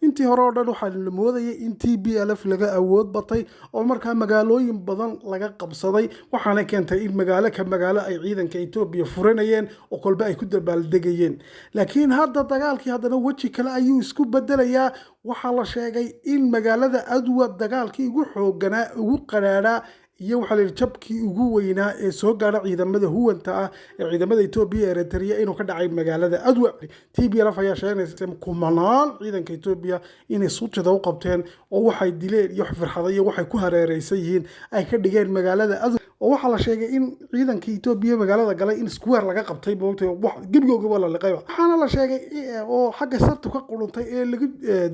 Intii hore oo dhan waxaa la moodayay in TPLF laga awood batay oo markaa magaalooyin badan laga qabsaday, waxaana keentay in magaalo ka magaalo ay ciidanka Etoobiya furanayeen oo kolba ay ku dabaaldegayeen. Laakiin hadda dagaalkii haddana weji kale ayuu isku bedelayaa. Waxaa la sheegay in magaalada Adwa dagaalkii ugu xooganaa, ugu qadhaadhaa iyo waxaa la yidhi jabkii ugu weynaa ee soo gaadha ciidamada huwanta ah ee ciidamada Etoobiya ee Eritrea inuu ka dhacay magaalada Adwa. TPLF ayaa sheeganaysa kumanaan ciidanka Etoobiya inay sujada u qabteen oo waxay dileen iyo firxaday iyo waxay ku hareereysan yihiin ay ka dhigeen magaalada Adwa, oo waxaa la sheegay in ciidanka Etoobiya magaalada galay in square laga qabtay, moogtay, wax gebigoogaba la liqayba. Waxaana la sheegay oo xagga sartu ka quruntay ee lagu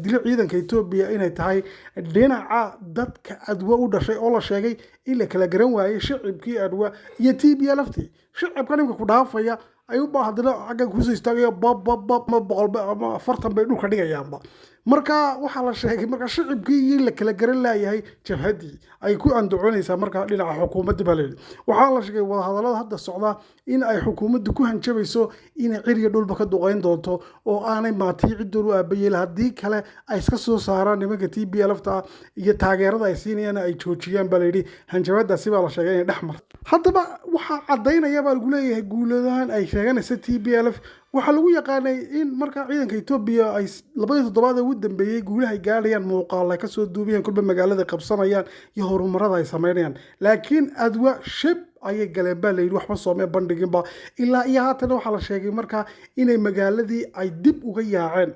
dilay ciidanka Etoobiya inay tahay dhinaca dadka Adwa u dhashay, oo la sheegay in la kala garan waayey shicibkii Adwa iyo TPLF-tii. Shicibka ninka ku dhaafaya ayuunbaa haddana xagga kusoo istaagaya, bab bab bab, ama 100ba ama 40 bay dhulka dhigayaanba. Marka waxaa la sheegay marka shicibkii iyo la kala garan laayahay jabhaddii ay ku andacoonaysaa. Marka dhinaca xukuumadda baa layidhi, waxaa la sheegay wadahadallada hadda socda in ay xukuumaddu ku hanjabayso inay ciriya dhulba ka duqeyn doonto oo aanay maatii ciddoon u aabayeel haddii kale ay iska soo saaraan nimanka TPLF-ta iyo taageerada ay siinayaan ay joojiyaan baa layidhi. Hanjabadaasi baa la sheegay inay dhex marto. Haddaba waxaa caddaynaya baa lagu leeyahay guuladahan ay sheeganaysa TPLF. Waxaa lagu yaqaanay in markaa ciidanka Etoobiya ay 2dii toddobaad ee ugu dambeeyey guulahay gaadhayaan muuqaal ay kasoo duubayaan, kolba magaalada qabsanayaan iyo horumarada ay sameynayaan. Laakiin Adwa shib ayay galeen baa layidhi, waxba soomee bandhiginba ilaa iyo haatana. Waxaa la sheegay markaa inay magaaladii ay dib uga yaaceen.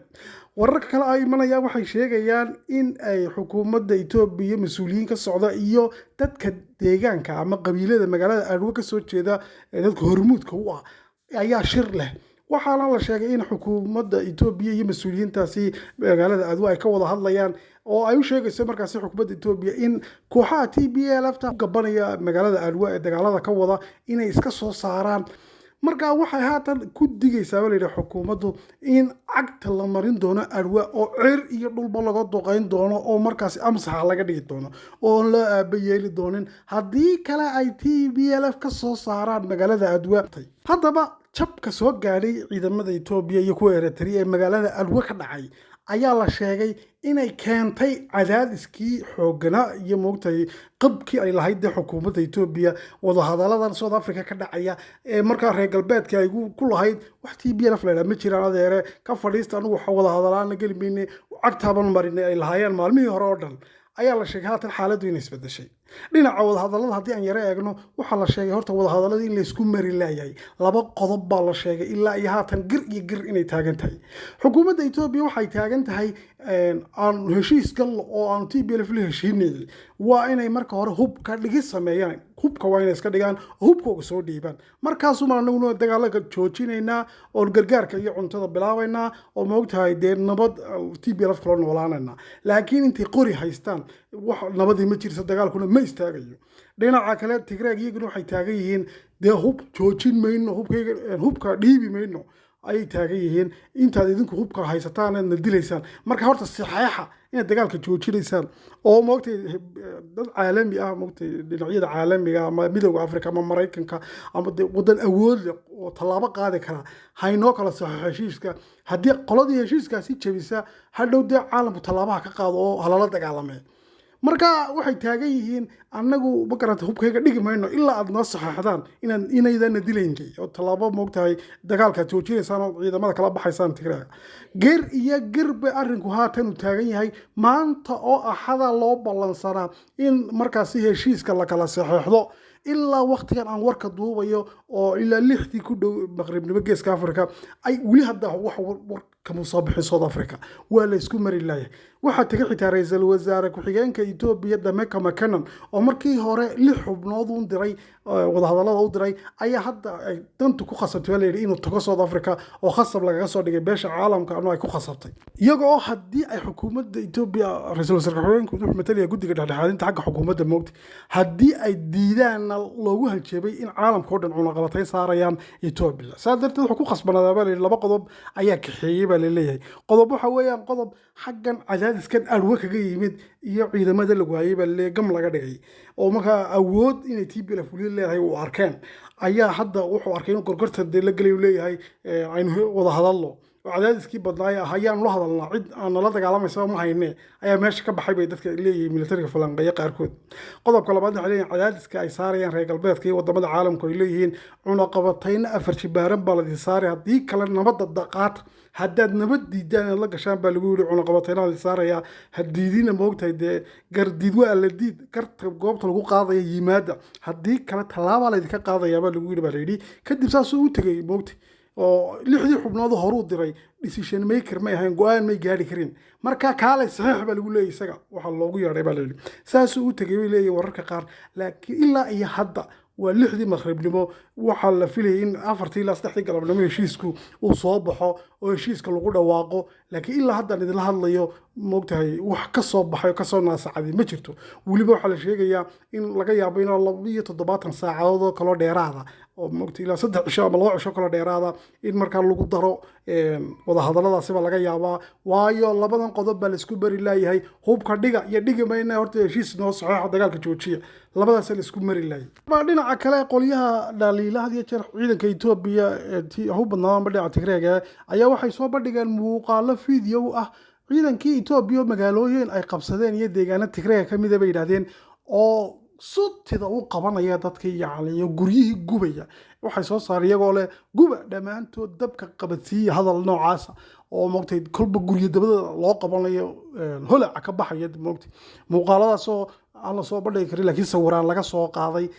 Wararka kale ay imanayaan waxay sheegayaan in ay xukuumadda Etoobiya mas-uuliyiin ka socda iyo dadka deegaanka ama qabiilada magaalada Adwo kasoo jeeda ee dadka hormuudka u ah ayaa shir leh. Waxaana la sheegay in xukuumadda Etoobiya iyo mas-uuliyiintaasi magaalada Adwo ay ka wada hadlayaan oo ay u sheegayso markaasi xukuumadda Etoobiya in kooxaha TPLF-ta gabanaya magaalada Adwa ee dagaalada ka wada inay iska soo saaraan. Marka waxay haatan ku digaysaa baa layidhi xukuumaddu in cagta la marin doono Adwa oo cir iyo dhulba laga duqeyn doono oo markaasi amsaxa laga dhigi doono oon loo aaba yeeli doonin haddii kale ay TPLF ka soo saaraan magaalada Adwa. Haddaba jabka soo gaadhay ciidamada Etoobiya iyo kuwa Eritrea ee magaalada Adwa ka dhacay ayaa la sheegay inay keentay cadaadiskii xoogganaa iyo, moogtahay, qabkii ay lahayd dee xukuumadda Etoobiya wadahadaladan South Africa ka dhacaya ee markaa reer galbeedka ay ku lahayd wax TPLF la ma jiraan, adeere ka fadhiista, anugu waxa wadahadalaana geli mayne, cagtaaban marinay ay lahaayeen maalmihii hore oo dhan, ayaa la sheegay haatan xaaladdu inay isbedeshay. Dhinaca wadahadallada haddii aan yaro eegno, waxaa la sheegay horta wadahadalladii in laysku mari laayahay. Laba qodob baa la sheegay ilaa iyo haatan gir iyo gir inay taagan tahay. Xukuumadda Etoobiya waxay taagan tahay aanu heshiis gallo oo aanu TPLF la heshiinayay waa inay marka hore hubka dhigis sameeyaan. Hubka waa inay iska dhigaan oo hubkooga soo dhiibaan, markaasumaan anaguna dagaalaka joojinaynaa oon gargaarka iyo cuntada bilaabaynaa oo, maogtahay, dee nabad TPLF kula noolaanaynaa. Laakiin intay qori haystaan wax nabadii ma jirto, dagaalkuna ma istaagayo. Dhinaca kale Tigreeg iyaguna waxay taagan yihiin dee hub joojin mayno, hubkayga hubka dhiibi mayno ayay taagan yihiin intaad idinku hubka haysataan aadna dilaysaan. Marka horta saxeexa inaad dagaalka joojinaysaan oo, moogtay, dad caalami ah, moogtay, dhinacyada caalamiga ama Midowga Africa ama Maraykanka ama dee wadan awood leh oo tallaabo qaadi kara haynoo kala saxo heshiiska. Haddii qoladii heshiiskaasi jebisa, hadhow dee caalamku tallaabaha ka qaado oo halala dagaalamay. Marka waxay taagan yihiin annagu, ma garata, hubkayga dhigi mayno ilaa aad noo saxeexdaan inaan inaydana dilaynkay oo tallaabo, moogtahay, dagaalkaad joojinaysaan oo ciidamada kala baxaysaan Tigraaga. Ger iyo ger bay arrinku haatan uu taagan yahay. Maanta oo Axada loo ballansanaa in markaasi heshiiska la kala saxeexdo. Ilaa waqtigan aan warka duubayo oo ilaa 6dii ku dhow maqribnimo Geeska Africa ay weli hadda wax war kama soo bixin South Africa. Waa la isku mari laayahay. Waxaa tegay xitaa ra-iisul wasaare ku-xigeenka Etoobiya Dameka Mekonnen oo markii hore lix xubnood u diray wadahadallada u diray ayaa hadda ay dantu ku khasabtay baa layidhi inuu tago South Africa oo khasab lagaga soo dhigay beesha caalamka ama ay ku khasabtay iyaga oo haddii ay xukuumadda Etoobiya, ra-iisul wasaare ku-xigeenku wuxuu matalaya guddiga dhexdhexaadinta xagga xukuumadda, moogta, haddii ay diidaanna loogu hanjeebay in caalamka oo dhan cunaqabatay saarayaan Etoobiya. Saa darteed wuxuu ku khasbanaadaa baa layidhi. Laba qodob ayaa kaxeeyey baa laleeyahay. Qodob waxa weeyaan qodob xaggan cadaadiskan Adwo kaga yimid iyo ciidamada la waayey baa laleeyahay, gam laga dhigay oo markaa awood inay TPLF weli leedahay uu arkeen ayaa hadda wuxuu arkay inuu gorgortan dee la gelay, uu leeyahay aynu wada hadallo. Oo cadaadiskii badnaay ah ayaanu la hadalnaa, cid aan nala dagaalamaysa ma hayne, ayaa meesha ka baxay, bay dadka leeyihiin militariga falanqeeya qaarkood. Qodobka labaad waxay leeyihin cadaadiska ay saarayaan reer galbeedka iyo wadamada caalamku, ay leeyihiin cunaqabatayno afar jibaaran baa ladin saaray, haddii kale nabadda daqaata. Haddaad nabad diidaan inaad la gashaan, baa lagu yidhi, cunaqabataynaha la saarayaa. Ha diidina, moogtahay dee, gardiid waa la diid, garta goobta lagu qaadaya yimaada, haddii kale tallaabaa laydinka qaadayaa, baa lagu yidhi, baa la yidhi. Kadib saasuu u tegay, moogtay, oo lixdii xubnood horuu diray decision maker may ahayn, go-aan may gaari karin. Marka kaalay saxiix baa lagu leeyahy, isaga waxaa loogu yeedhay, baa la yidhi. Saasuu u tegay, bay leeyihin wararka qaar. Laakiin ilaa iyo hadda waa 6dii maqribnimo. Waxaa la filayay in 4tii ilaa 3dii galabnimo heshiisku uu soo baxo oo heshiiska lagu dhawaaqo, laakiin ilaa haddaan idinla hadlayo, moogtahay, wax ka soo baxay oo kasoo naasacaday ma jirto. Weliba waxaa la sheegayaa in laga yaabo inaa 72 saacadood oo kaloo dheeraada, oo moogtay ilaa 3 cisho ama 2 cisho kaloo dheeraada, in markaa lagu daro wadahadalladaasi baa laga yaabaa. Waayo, labadan qodob baa laisku bari laayahay: hubka dhiga iyo dhigi mayna, horta heshiis noo saxeexo, dagaalka joojiya. Labadaasa la isku mari laayay. Dhinaca kale, qolyaha dhaliila had iyo jeer ciidanka Etoobiya hu badnaadaanba dhinaca Tigreega ayaa waxay soo bandhigeen muuqaalo video ah ciidankii Etoobiya magaalooyin ay qabsadeen iyo deegaano Tigreega ka mida, bay yidhahdeen, oo sutida u qabanaya dadkii, yacni, iyo guryihii gubaya. Waxay soo saareen iyagoo leh "Guba dhammaantood, dabka qabadsiiya", hadal noocaasa oo, moogtay, kolba guryo dabada loo qabanayo, holaca ka baxaya, moogtay. Muuqaaladaasoo aan la soo bandhigi karin, laakiin sawiraan laga soo qaaday,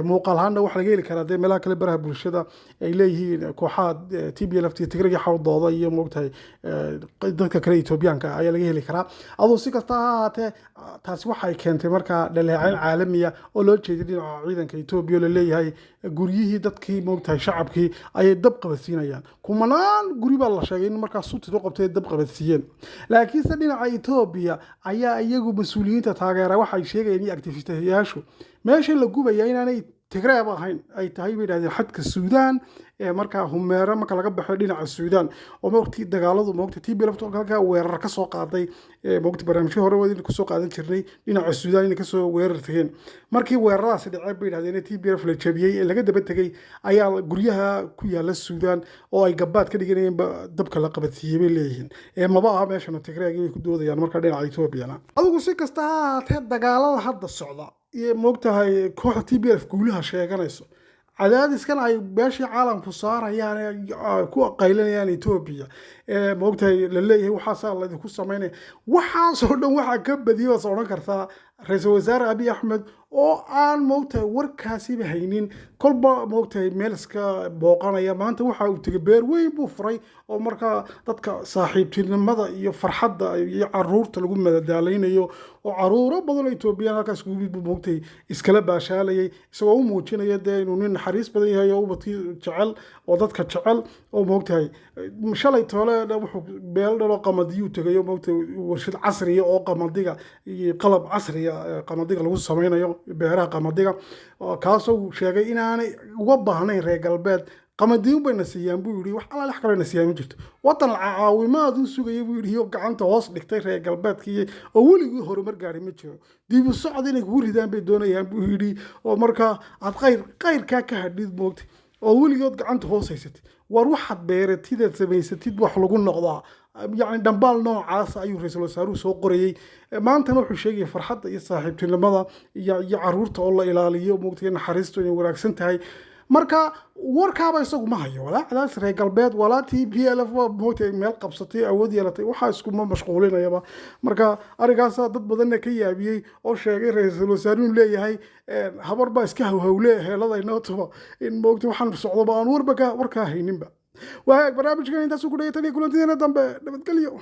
muuqaal ahaanna waxaa laga heli karaa dee meelaha kale, baraha bulshada ay leeyihiin kooxaha TPLF iyo Tigrayga xawdooda iyo, moogtahay, dadka kale Etoobiyaanka ayaa laga heli karaa. Aduu si kasta ha ahaatee, taasi waxay keentay markaa dhaleecayn caalamiya oo loo jeeday dhinaca ciidanka Etoobiya, oo laleeyahay guryihii dadkii, moogtahay, shacabkii ayay dab qabadsiinayaan. Kumanaan guri baa la sheegay in markaa sutid u qabtay dab qabadsiiyeen. Laakiinse dhinaca Etoobiya ayaa iyagu mas-uuliyiinta taageera waxay sheegayeen iyo activistayaashu meesha la gubaya inaanay Tigreeb ahayn, ay tahay, bay yidhahdeen, xadka Suudaan ee markaa Humeere marka laga baxo dhinaca Suudaan, oo moogtii dagaaladu, moogta, TPLF halkaa weerar ka soo qaaday. Moogta, barnaamijyo hore wadin kusoo qaadan jirnay dhinaca Suudaan inay kasoo weerar tageen. Markii weeraradaasi dhaceen, bay yidhahdeen, TPLF la jabiyey ee laga daba tegey, ayaa guryaha ku yaala Suudaan oo ay gabaad ka dhiganayeen dabka la qabadsiiyey, bay leeyihiin. Ee maba aha meeshana Tigreegi, bay ku doodayaan markaa dhinaca Etoobiyana. Adigu si kasta ha ahaatee, dagaalada hadda socda iyo, moogtahay, kooxda TPLF guulaha sheeganayso, cadaadiskan ay beeshii caalamku saarayaan ee ku qaylinayaan Etoobiya, ee, moogtahay, la leeyahay waxaasaa laydinku samaynaya, waxaasoo dhan waxaa ka badiyay waad odhan kartaa ra-iisul wasaare Abiy Axmed, oo aan, moogtahay, warkaasiba haynin, kolba, moogtahay, meel iska booqanaya. Maanta waxa uu tegay beer weyn buu furay, oo markaa dadka saaxiibtinimada iyo farxadda iyo caruurta lagu madadaalaynayo, oo caruuro badan oo Etoobiyaan halkaas kugu, moogtahay, iskala baashaalayay, isagoo u muujinaya dee inuu nin naxariis badan yahay oo ubadkii jecel oo dadka jecel. Oo, moogtahay, shalay toole wuxuu beel dhalo qamadiyuu tegayo, moogtahay, warshad casriya oo qamadiga iyo qalab casriya qamadiga lagu sameynayo, beeraha qamadiga, kaasoo uu sheegay inaanay uga baahnayn reer galbeed. Qamadiin bayna siiyaan, buu yidhi, wax alaalex kalena siiyaan ma jirto. Waddan caawimaad u sugaya, buu yidhi, iyo gacanta hoos dhigtay reer galbeedkii oo weligii horumar gaadhay ma jiro. Dib u socod inay kugu ridaan bay doonayaan, buu yidhi, oo markaa aad qayr qayrkaa ka hadhid, moogtay, oo weligood gacanta hoos haysatid. War waxaad beeratidaad samaysatid wax lagu noqdaa. Yacni, dhambaal noocaas ayuu ra-iisul wasaaruhu soo qorayey. Maantana wuxuu sheegaya farxadda iyo saaxiibtinimada iyo caruurta oo la ilaaliyo, moogtay, naxariistu inay wanaagsan tahay. Marka warkaaba isagu ma hayo, walaa cadaadis reer galbeed, walaa TPLF moogtay meel qabsatay, awood yeelatay, waxaa iskuma mashquulinayaba. Marka arrinkaasaa dad badanna ka yaabiyey oo sheegay ra-iisul wasaaruhu leeyahay habar baa iska hawhawle heelada inoo tuba, in, moogtay, waxaan socdoba aan warba ka warkaa hayninba. Waagaag, barnaamijkan intaasuu ku dhegay. Tan iyo kulantideena dambe, nabadgelyo.